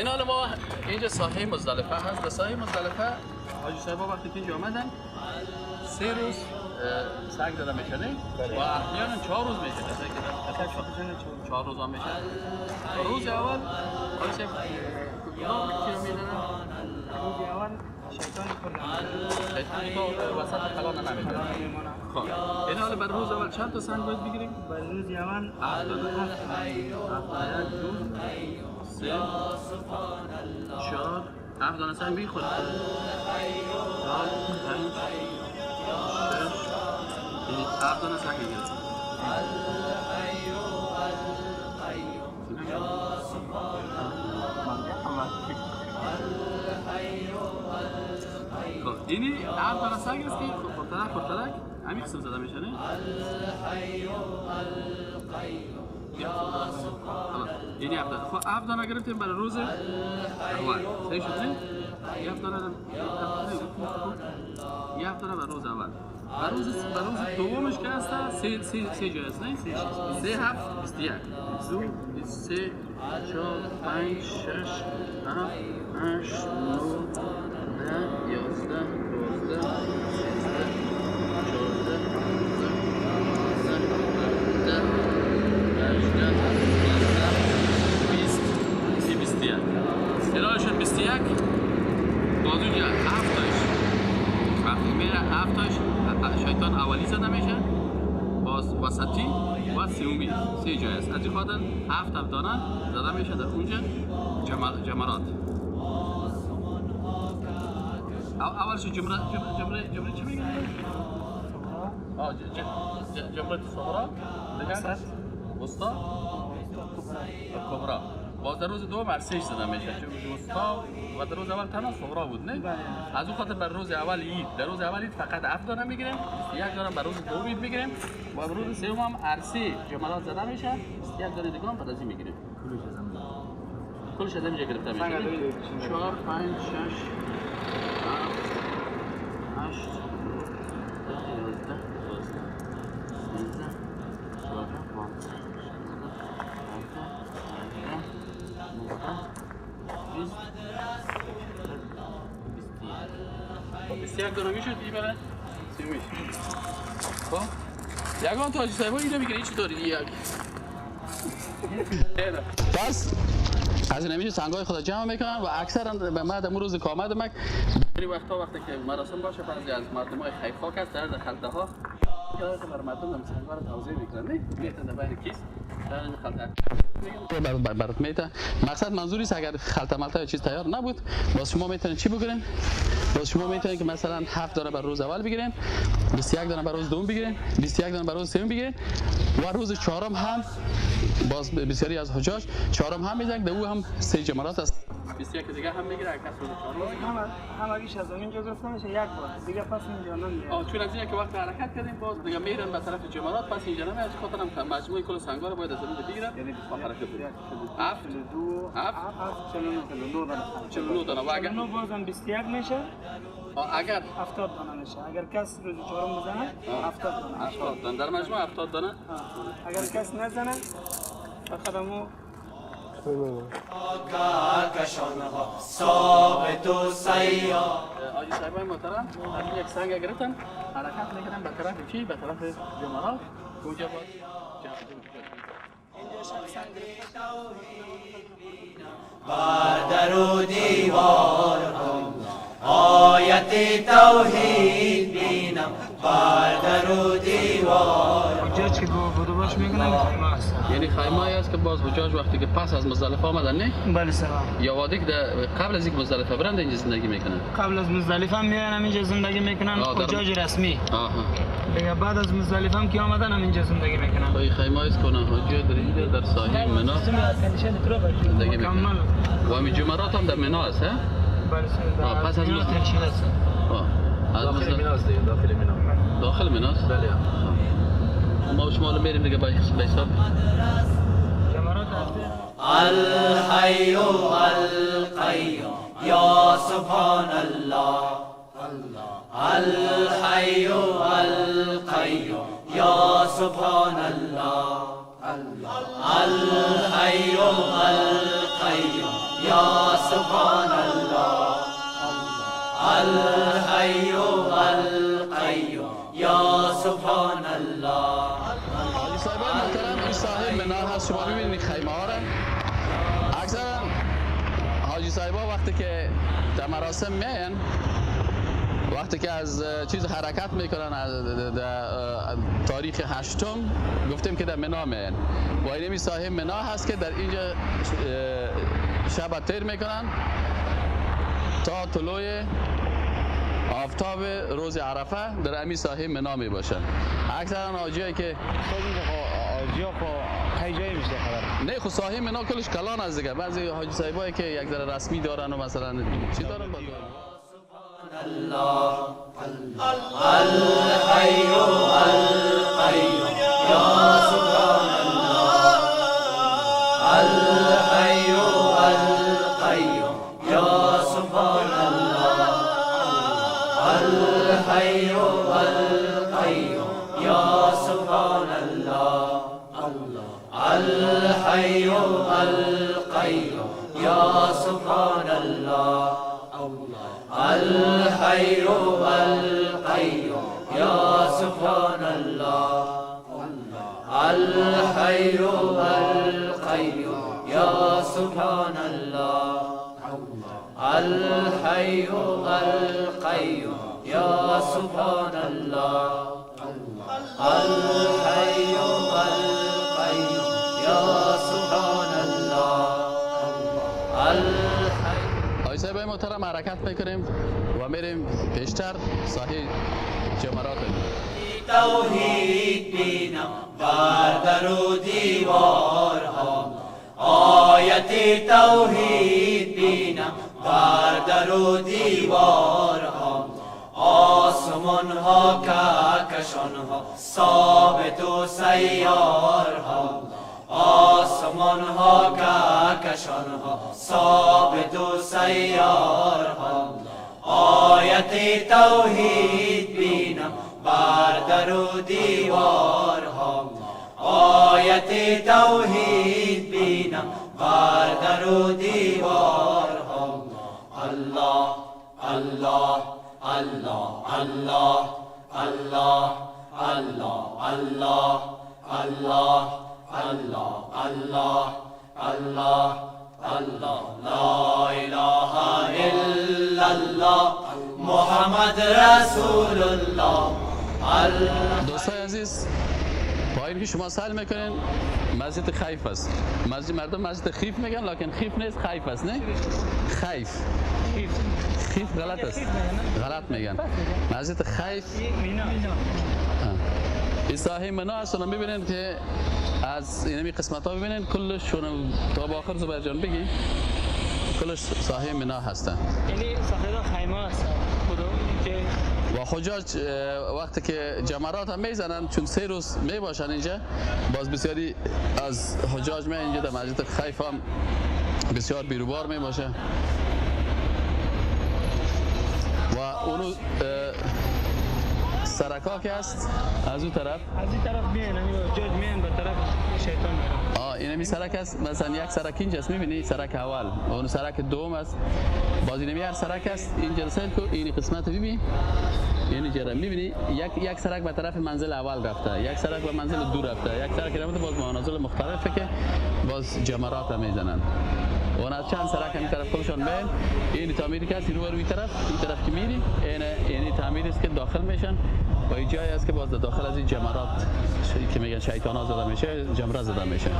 این حال ما اینجا ساحه مزدلفه هست. در ساحه مزدلفه حاجی صاحبا وقتی که اینجا آمدن 3 روز سنگ زده میشه، نه؟ و احیانا 4 روز میشه. کسایی که 4 روز هم میشه. روز اول حاجی صاحب کدام چی رو میزنن؟ روز اول شیطان خود. شیطان تو وسط خلا نمیده. خب، این حال بر روز اول چند تا سنگ باید بگیریم؟ بر روز اول هفت دانه. هفت دانه. یک، دو، سه، چهار، هفت دانه سنگ بگیر خود. چهار، پنج، شش، یعنی هفت دانه سنگ بگیر. خب، اینی هفت دانه سنگ است که خردترک خردترک همین قسم زده میشه، نه؟ خلاص، اینی هفت دانه. خب، هفت دانه گرفتیم برای روز اول. صحیح شد، نه؟ یه هفت دانه، یه هفت دانه برای روز اول. بر روز دومش که هست سه جای است، نه؟ سه، هفت، 21. دو، سه، چهار، پنج، شش، هفت، هشت، نه، 10، 11، 12، 13، 14، 15، 17، 18، 19، 20، 21. ارائهشون 21. باز اونجا هفت تاش وقتی میره، هفت تاش شیطان اولی زده میشه، باز وسطی و سومی. سه جای است. از این خاطر هفت هفت دانه زده میشه در اونجا جمرات. اولش جمره جمره جمره چی میگن؟ آه، جمره صغرا، دیگه وسطا، کبرا. باز در روز دوم هر سهش زده میشه، چون وسطا و در روز اول تنها صغرا بود، نه؟ بله. از اون خاطر بر روز اول عید، در روز اول عید فقط هفت دانه میگیریم، 21 دانه بر روز دوم عید میگیریم و بر روز سوم هم هر سه جمرات زده میشه، 21 دانه دیگه هم بعد از این میگیریم. کلش از اینجا گرفته میشه. 4، 5، 6، 7، 8، 10، 11، 12، 13، 14، 15، 16، 17، 18، 19، 20، 21. خب، 21 دانه میشد. این برای سی میشه. خب، یگان تا حاجی صاحبا اینو میگیره. این چطوری یک پس از این همیشه سنگای خود جمع میکنن و اکثرا به ما در روز که آمد مک خیلی وقتا وقتی که مراسم باشه، بعضی از مردم های خیرخواه است در خلطه ها که بر مردم هم سنگا رو توزیع میکنن، نه؟ میتن در بین کیس در این خلطه برات میته. مقصد منظوری است اگر خلطه ملته یا چیز تیار نبود، باز شما میتونید چی بکنین؟ باز شما میتونید که مثلا هفت دانه بر روز اول بگیرین، 21 دانه بر روز دوم بگیرین، 21 دانه بر روز سوم بگیرین و روز چهارم هم باز بسیاری از حجاج چهارم هم میزنن، در او هم سه جمرات است، 21 دیگه هم میگیره. کس روز چهارم همه همگیش از اینجا گرفته میشه یک بار، دیگه پس اینجا نمیاد. آه، چون از اینکه وقت حرکت کردیم باز دیگه میرن به طرف جمرات، پس اینجا نمیاد. از خاطر هم مجموعه کل سنگا رو باید از اینجا بگیرن و حرکت کنن. هفت، 42، هفت، 7، 49، 49 دانه. 49 دانه و اگر 49 بازم 21 میشه. آه، اگر 70 دانه میشه. اگر کس روز چهارم بزنه 70 دانه میشه. 70 دانه، در مجموع 70 دانه. آه. اگر کس نزنه فقط همو کهکشانها ثابت و سیار. حاجی صاحبای محترم از یک سنگ گرفتن، حرکت میکنن به طرف چی؟ به طرف جمرات. اونجا باز اینجا شخصا گرفته. بر در و دیوارها آیت توحید بینم، بر در و دیوار. اینجا چی بود باش میکنن خیمه هست. یعنی خیمه است که باز حجاج وقتی که پس از مزدلفه آمدن، نه؟ بله سلام. یا وادی که قبل از اینکه مزدلفه برند اینجا زندگی میکنن؟ قبل از مزدلفه هم میان اینجا زندگی میکنن. حجاج رسمی. دیگه بعد از مزدلفه هم که آمدن هم اینجا زندگی میکنن. این خیمه است کنه حجاج در اینجا در ساحل منا زندگی میکنن. مکمل. و همین جمرات هم در منا است، ها؟ بله. پس از مزدلفه است. از داخل مزدلفه میناست دیگه، داخل مینا. داخل مناست؟ بله. ما شما رو میریم دیگه به حساب جمرات هسته. الحي القيوم يا سبحان الله، الحي القيوم يا سبحان الله، الحي القيوم. یا سبحان الله. الحي القیوم یا سبحان الله. حاجی صاحبای محترم، این ساحه منا هست. شما میبینید خیمه ها را. اکثرا حاجی صاحبا وقتی که در مراسم میاین، وقتی که از چیز حرکت میکنن، از در تاریخ هشتم گفتیم که در منا میاین و این ساحه منا هست که در اینجا شب تیر میکنن تا طلوع آفتاب روز عرفه در امی ساحه منا می باشن. اکثرا حاجیایی که حاجی ها خو جای میشه خبر. نه، خو ساحه منا کلش کلان است دیگه. بعضی حاجی صاحبایی که یک ذره رسمی دارن و مثلا چی دارن با الله الحي القيوم يا سبحان الله. الحي القيوم يا سبحان الله. الحي القيوم يا سبحان الله. الحي القيوم يا سبحان الله. الحي القيوم يا سبحان الله. الحي القيوم يا سبحان الله. الحي القيوم يا سبحان الله. الحي القيوم يا سبحان الله. الحي حاجی صاحبای محترم، حرکت میکنیم و میریم پیشتر ساحه جمرات. توحید بینم بر در و دیوارها، آیت توحید بینم بر در و دیوارها. آسمان ها، کهکشان ها، ثابت و سیارها، آسمان ها، کهکشان ها، ثابت و سیارها. آیت توحید بینم بر در و دیوارها، آیت توحید بینم بر در و دیوارها. الله الله الله الله الله الله الله الله الله الله الله الله. لا اله الا الله محمد رسول الله الله. دوستای عزیز، پایین که شما سیل میکنین مسجد خیف است. مسجد مردم مسجد خیف میگن، لکن خیف نیست، خیف است. نه، خیف. خیف غلط است، غلط میگن. مسجد خیف. این ساحه منا است. میبینین که از اینمی قسمت ها ببینین، کلش تا به آخر. زبیر جان بگی، کلش ساحه منا هستن. یعنی ساحه خیمه هست که و حجاج وقتی که جمرات هم میزنن، چون 3 روز می باشن اینجا، باز بسیاری از حجاج می اینجا در مسجد خیف هم بسیار بیروبار می باشه و اونو سرکا که است از اون طرف. از این طرف میان، همین حجاج میان به طرف شیطان میرن. آه، اینمی سرک است. مثلا یک سرک اینجاست، میبینی؟ سرک اول و اون سرک دوم است. باز اینمی هر سرک است اینجا. سیل کو، این قسمت ببین، یعنی جرا میبینی، یک یک سرک به طرف منزل اول رفته، یک سرک به منزل دو رفته، یک سرک رفته. باز منازل مختلفه که باز جمرات هم میزنن و از چند سرک همین طرف خودشان بین. این تعمیر که است رو روی طرف، این طرف که میری، این این تعمیر است که داخل میشن و این جایی است که باز داخل از این جمرات که میگن شیطان ها زده میشه، جمره زده میشه.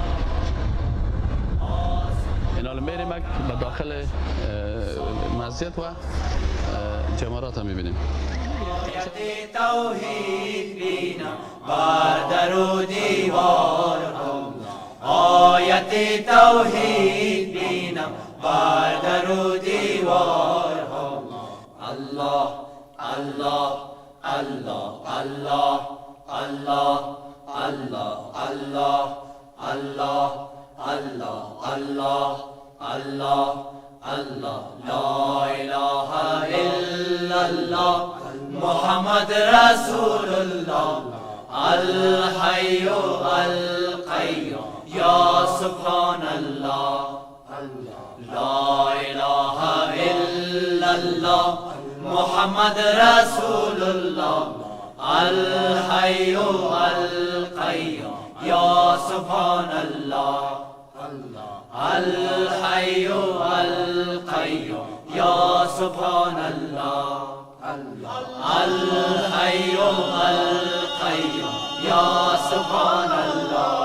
این حالا میریم به داخل مسجد و جمرات هم میبینیم. توحید بینم بر در و دیوارها، آیت توحید بینم بر در و دیوارها. الله الله الله الله الله الله الله الله الله الله الله الله. لا اله الا الله محمد رسول الله. الحي القيوم يا سبحان الله. لا الله محمد رسول الله الحي القيوم يا سبحان الله الحي القيوم يا سبحان الله الحي القيوم يا سبحان الله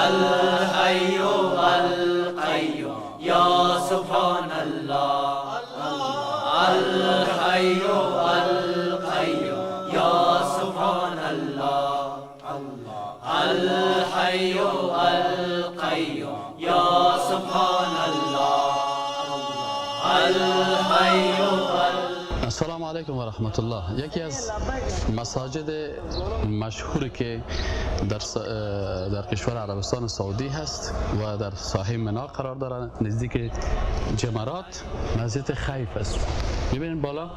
الحي القيوم يا سبحان الله الحي القيوم يا سبحان الله الحي القيوم يا سبحان الله الحي. السلام علیکم و رحمت الله. یکی از مساجد مشهوری که در کشور عربستان سعودی هست و در ساحه منا قرار داره، نزدیک جمرات، مسجد خیف است. میبینید بالا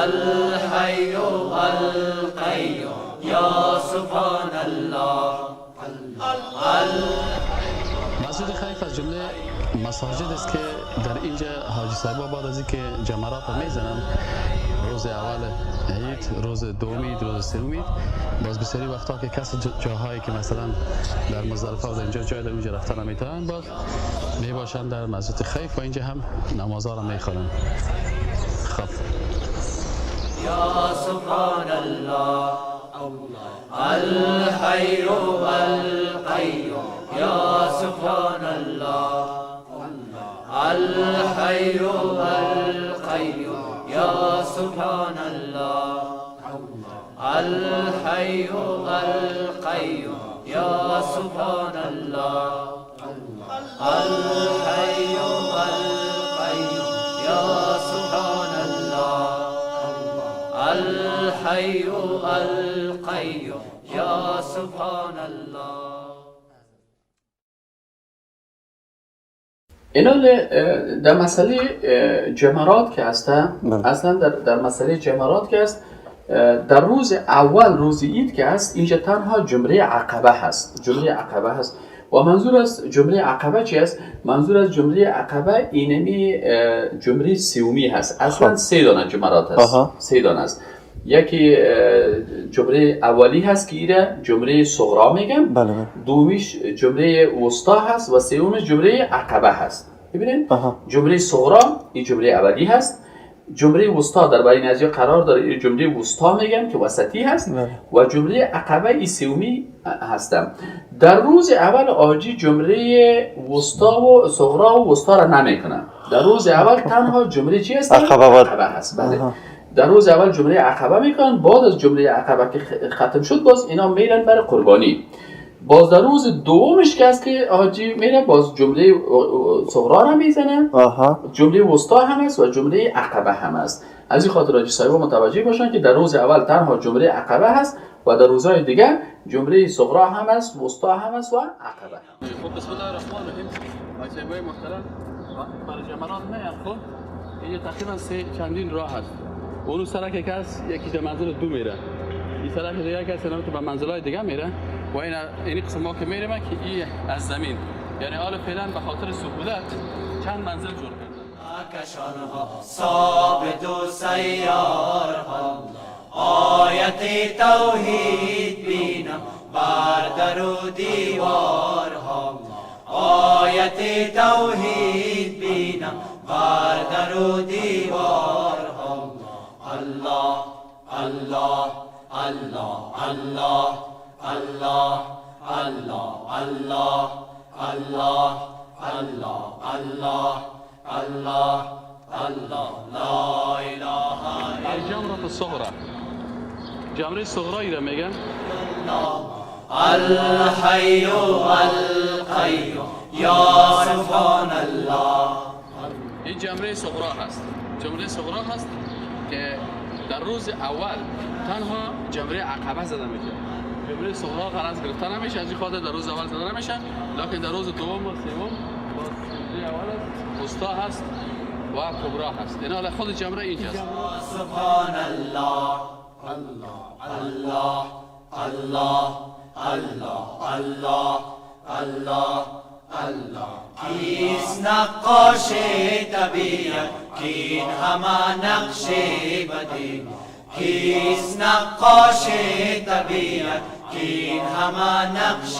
الحي القيوم يا سبحان الله. مسجد خیف از جمله مساجد است که در اینجا حاجی صاحبا بعد از اینکه جمرات رو میزنن، روز اول عید، روز دوم عید، روز سوم عید، باز بسیاری وقتا که کسی جاهایی که مثلا در مزدلفه و در اینجا جای در اونجا رفتن نمیتونن، باز میباشن در مسجد خیف و اینجا هم نمازها رو میخوانن. خب يا سبحان الله الحي القيوم يا سبحان الله الحي القيوم يا سبحان الله الحي القيوم يا سبحان الله الحي القيوم يا سبحان الله الحي القيوم يا سبحان الله. اینا در مسئله جمرات که هستن، اصلا در مسئله جمرات که هست، در روز اول روز عید که هست، اینجا تنها جمره عقبه هست. جمره عقبه هست و منظور از جمره عقبه چی است؟ منظور از جمره عقبه اینمی جمره سومی هست. اصلا سه دانه جمرات هست. سه دانه است. یکی جمره اولی هست که ایره جمره صغرا میگن، بله بله. دومیش جمره وسطا هست و سومیش جمره عقبه هست. ببینید جمله صغرا این جمله اولی هست، جمله وسطا در بین از قرار داره، این جمله وسطا میگن که وسطی هست، بله. و جمله عقبه ای سومی هستم. در روز اول آجی جمله وسطا و صغرا و وسطا را نمیکنن. در روز اول تنها جمله چی هست؟ عقبه هست. بله. در روز اول جمله عقبه میکنن، بعد از جمله عقبه که ختم شد باز اینا میرن برای قربانی. باز در روز دومش که است که حاجی میره باز جمله صغرا را میزنه، جمله وسطا هم است و جمله عقبه هم است. از این خاطر حاجی صاحبا متوجه باشن که در روز اول تنها جمله عقبه هست و در روزهای دیگه جمله صغرا هم است، وسطا هم است و عقبه هم. خب بسم الله الرحمن الرحیم. حاجی صاحبای محترم برای جمرات میان. خب اینجا تقریبا سه چندین راه هست. اون سرک که هست یکی در منزل دو میره، این سرک دیگه که هست به منزلای دیگه میره و این قسم ما که میریم که این از زمین، یعنی حالا فعلا به خاطر سهولت چند منزل جور کردن. کشانها ثابت و سیارها آیت توحید بینم بر در و دیوارها، آیت توحید بینم بر در و دیوارها. الله الله الله الله الله الله الله الله الله الله الله الله لا اله الا. الجمرة الصغرى، جمره صغرى را میگن. الحي القيوم یا سبحان الله. این جمره صغرا هست. جمره صغرا هست که در روز اول تنها جمره عقبه زده میشه. جمره صغرا غرض گرفته نمیشه، از این خاطر در روز اول زده نمیشه، لکن در روز دوم و سوم باز جمره اول است، وسطا هست و کبرا هست. اینا خود جمره اینجاست. سبحان الله الله الله الله الله الله کیست نقاش طبیعت کین همه نقش بدی، کیست نقاش طبیعت کین همه نقش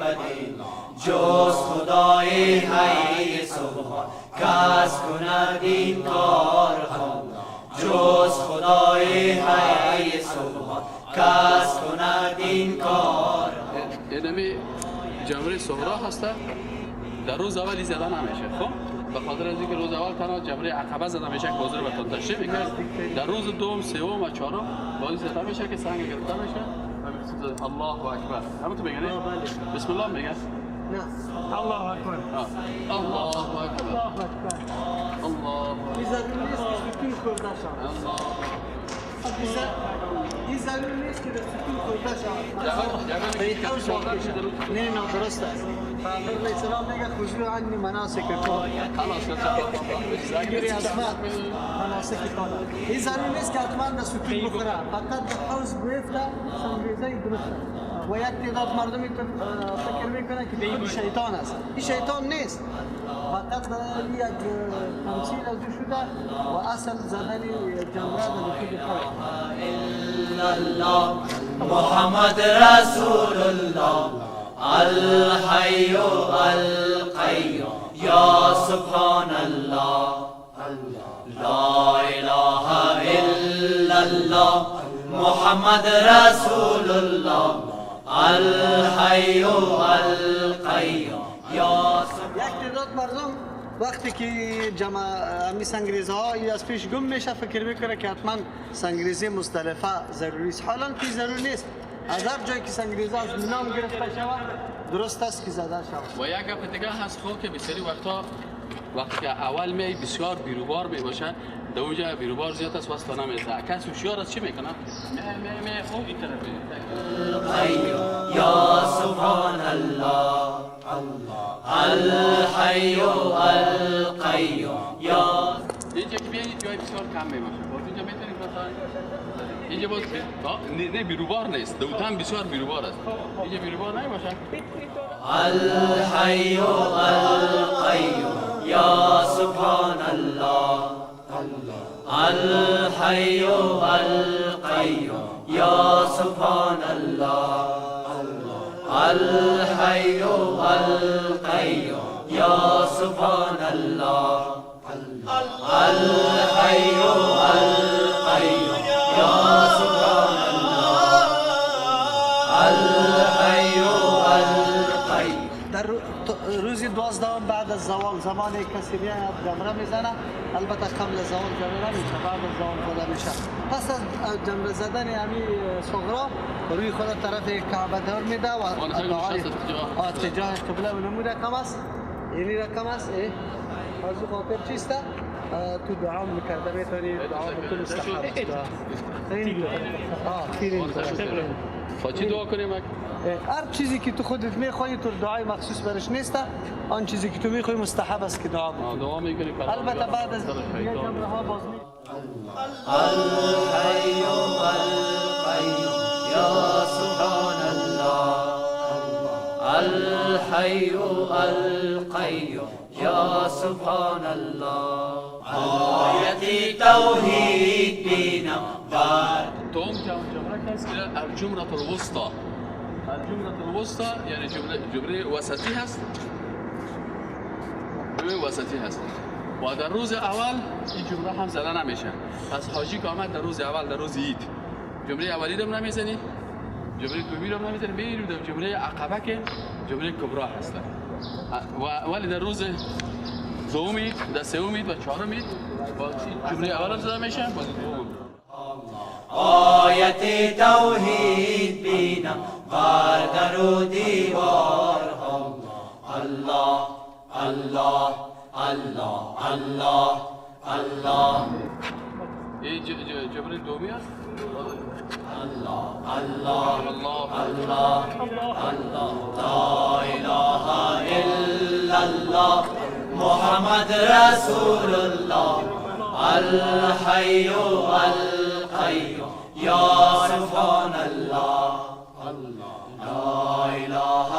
بدی، جز خدای حی سبحان کس کند این کارها، جز خدای حی سبحان کس کند این کارها. اینمی جمره صغرا هسته، در روز اول زده نمیشه. خب به خاطر از اینکه روز اول تنها جمره عقبه زده میشه که حضور به تشریح میکرد. در روز دوم، سوم و چهارم بازی زده میشه که سنگ گرفته میشه و الله اکبر. همون تو میگن بسم الله میگن؟ نه، الله اکبر. الله اکبر، الله اکبر، الله اکبر. این ضرور نیست که ستون خورده شود. الله. این ضرور نیست که در ستون خورده شود. به حوض واقع شود. نه نه، درست است. پیامبر علیه السلام میگه خذوا عني مناسککم. مناسک این ضرور نیست که حتما در ستون بخوره، فقط در حوض بیفته سنگریزه درست است. و یک تعداد مردمی فکر میکنه که خود شیطان است. این شیطان نیست، فقط یک تمثیل از او شده و اصل زدن جمره در خود حوض. الله محمد رسول الله الحي القيوم یا سبحان الله، لا اله الا الله محمد رسول الله الحي القيوم یا. یک تعداد مردم وقتی که جمع امی سنگریزه ها از پیش گم میشه فکر میکنه که حتما سنگریزه مزدلفه ضروری است. حالا که ضروری نیست، از هر جایی که سنگریزه از نام گرفته شود درست است که زده شود. و یک گپ دیگه هست، خب که بسیاری وقتا وقتی که اول می بسیار بیروبار می باشه، در اونجا بیروبار زیاد است، واسه نمیرسه. کس هوشیار است چی میکنه؟ می می می خب این طرف. یا سبحان الله الحي القيوم یا. اینجا که بیایید جای بسیار کم می باشه، باز اینجا میتونید مثلا اینجا باز نه بیروبار نیست، دوتن بسیار بیروبار است، اینجا بیروبار نمیباشه. الحي القيوم یا سبحان الله الحي القيوم یا سبحان الله الحي القيوم یا سبحان الله الحي القيوم یا سبحان الله الحي القيوم. در روز 12 بعد از زوال زمان کسی میاد جمره میزنه، البته قبل از زوال جمره نمیشه، بعد از زوال زده میشه. پس از جمره زدن همی صغرا روی خود طرف کعبه دور میده و اتجاه قبله و نمو رقم است، اینی رقم است. از او خاطر چیسته تو دعا میکرده میتونی دعا بکنی، مستحب است. چی دعا کنیم؟ هر چیزی که تو خودت میخوای تو دعای مخصوص برش نیست، آن چیزی که تو میخوای مستحب است که دعا بکنی. دعا میکنی البته بعد از جمله ها باز می. الحي القيوم یا سبحان الله الحي القيوم یا سبحان الله. آیت توحید بینم بر دوم جمله که الجمله الوسطى. الجمله الوسطى یعنی جمله وسطی هست، جمله وسطی هست و در روز اول این جمله هم زده نمیشه. پس حاجی که آمد در روز اول، در روز عید، جمله اولی رو نمیزنی، جمله دومی رو نمیزنی، میریم در جمله عقبه که جمله کبرا هست. ولی در روز دوم عید، در سوم عید و چهارم عید با جمله اول هم زده میشه، با دوم. آیت توحید بینم بر در و دیوارها. الله الله الله الله الله. این جمله دومی است. الله الله الله الله الله لا اله الا الله محمد رسول الله الحي القيوم یا سبحان الله لا اله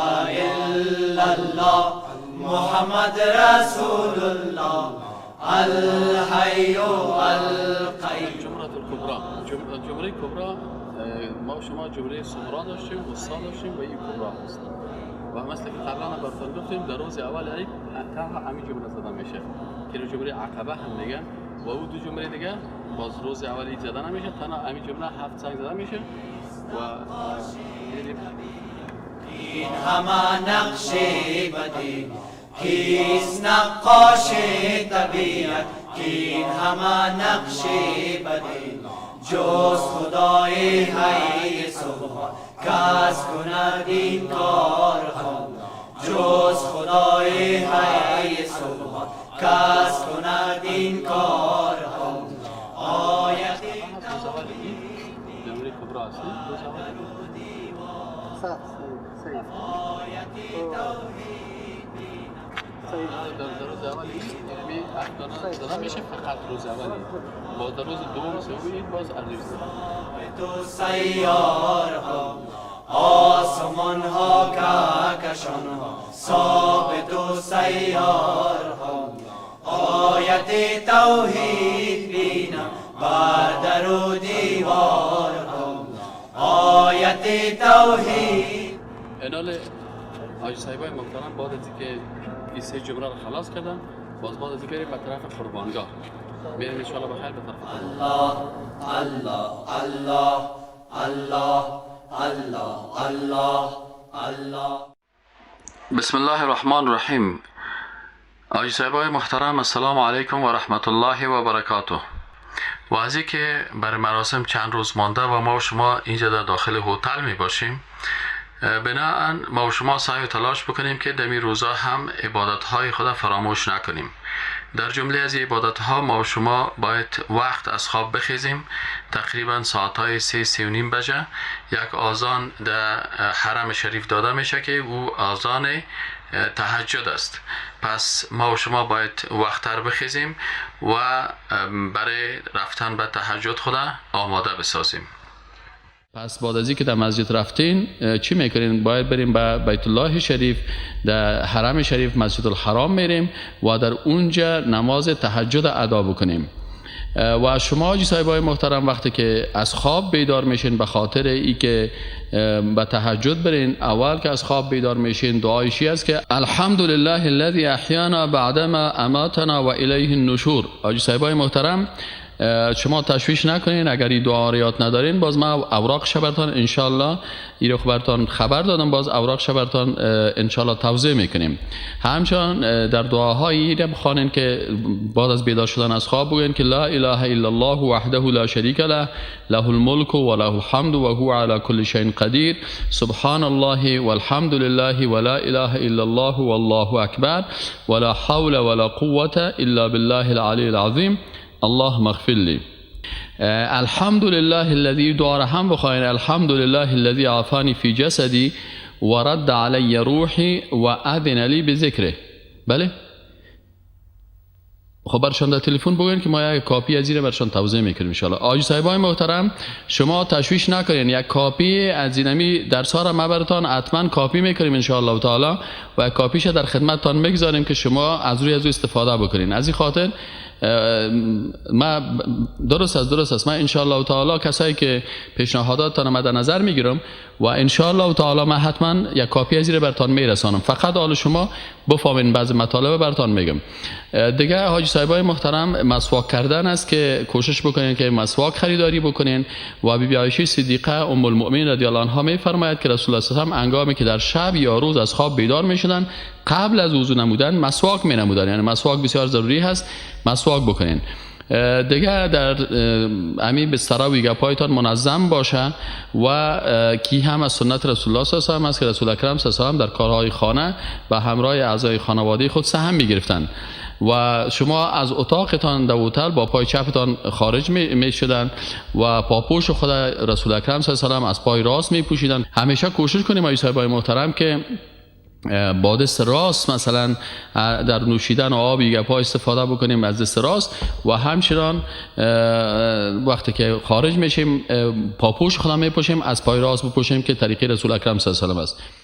الا الله محمد رسول الله الحي القيوم. جمرة الکبرا، جمره کبرا، ما شما جمره صغرا داشتیم، وسطا داشتیم و این کبرا هست. و مثل که قبلا هم براتون گفتیم، در روز اول عید تنها همین جمله زده میشه که رو جمره عقبه هم میگن و او دو جمره دیگه باز روز اول عید زده نمیشه. تنها همین جمره هفت سنگ زده میشه و یعنی این همه نقش بدی کیست؟ نقاش طبیعت؟ کین همه نقش بدی جز خدای حی سبحان کس کند این کارها؟ جز خدای حی سبحان کس کند این کارها؟ آیت روز اول عید جمره کبرا است، روز اول عید. صح، صحیح صحیح. در روز اول عید یعنی هفت دانه زده میشه، فقط روز اول عید. باز در روز دوم و سوم عید باز ارزش زده. تو سیارها، آسمان ها، کهکشان ها، ثابت و سیارها. آیت توحید بینم بر در و دیوارها، آیت توحید. انال حاجی صاحبای محترم، بعد از اینکه این سه جمله رو خلاص کردن، باز بعد از این بریم به طرف قربانگاه. میریم انشاءالله بخیر به طرف قربانگاه. الله الله الله الله الله الله. بسم الله الرحمن الرحیم. حاجی صاحبای محترم، السلام علیکم و رحمت الله و برکاته. و از که بر مراسم چند روز مانده و ما و شما اینجا در داخل هتل می باشیم، بناءً ما و شما سعی و تلاش بکنیم که در این روزا هم عبادت های خود فراموش نکنیم. در جمله از عبادت ها ما و شما باید وقت از خواب بخیزیم. تقریبا ساعت های 3، 3:30 بجه یک آذان در حرم شریف داده میشه که او آذان تهجد است. پس ما و شما باید وقت‌تر بخیزیم و برای رفتن به تهجد خود آماده بسازیم. پس بعد از اینکه در مسجد رفتین چی میکنین؟ باید بریم به بیت الله شریف، در حرم شریف، مسجد الحرام میریم و در اونجا نماز تهجد ادا بکنیم. و شما حاجی صاحبای محترم، وقتی که از خواب بیدار میشین، به خاطر ای که به تهجد برین، اول که از خواب بیدار میشین دعایشی است که الحمد لله الذي احیانا بعدما اماتنا و الیه النشور. حاجی صاحبای محترم، شما تشویش نکنین اگر این دعا رو یاد ندارین. باز ما اوراق برتان انشالله این رو برتان خبر دادم، باز اوراق برتان انشالله توضیح میکنیم. همچنان در دعاهای این بخوانین که بعد از بیدار شدن از خواب بگوین که لا اله الا الله وحده لا شریک له، له الملک و له الحمد و هو علی کل شیء قدیر، سبحان الله والحمد لله ولا اله الا الله والله اکبر ولا حول ولا قوة الا بالله العلی العظیم، اللهم اغفر لی. الحمد لله الذي، دعا را هم بخواین، الحمد لله الذي عافانی فی جسدی و رد علی روحی و اذن لی بذکره. بله، خب برشان در تلفن بگوین که ما یک کاپی از این برشان توزیع میکنیم انشالله. حاجی صاحبای محترم، شما تشویش نکنین، یک کاپی از اینمی درس ها را ما براتان حتما کاپی میکنیم انشالله تعالی و یک کاپیش در خدمتتان میگذاریم که شما از روی از او استفاده بکنین. از این خاطر ما درست است، درست است. من انشالله تعالی کسایی که پیشنهاداتتان ما در نظر میگیرم و انشالله تعالی من حتما یک کاپی از این براتان میرسانم. فقط حال شما بفهمین، بعض مطالب براتان میگم. دیگه حاجی صاحبای محترم، مسواک کردن است که کوشش بکنین که مسواک خریداری بکنین. و بی بی عایشه صدیقه ام المؤمنین رضی الله عنها میفرماید که رسول الله صلی الله علیه و آله هنگامی که در شب یا روز از خواب بیدار میشدن، قبل از وضو نمودن مسواک می نمودن. یعنی مسواک بسیار ضروری هست، مسواک بکنین. دیگه در امی بستر و گپایتان منظم باشه و کی هم از سنت رسول الله صلی الله علیه و آله است که رسول اکرم صلی الله علیه و آله در کارهای خانه و همراه اعضای خانواده خود سهم میگرفتند. و شما از اتاقتان در هتل با پای چپتان خارج می شدن و پاپوش خود رسول اکرم صلی الله علیه و آله از پای راست می پوشیدن. همیشه کوشش کنیم ای صاحبای محترم که با دست راست مثلا در نوشیدن آب گپا استفاده بکنیم از دست راست و همچنان وقتی که خارج میشیم پاپوش خودم میپوشیم از پای راست بپوشیم که طریقه رسول اکرم صلی الله علیه و آله است.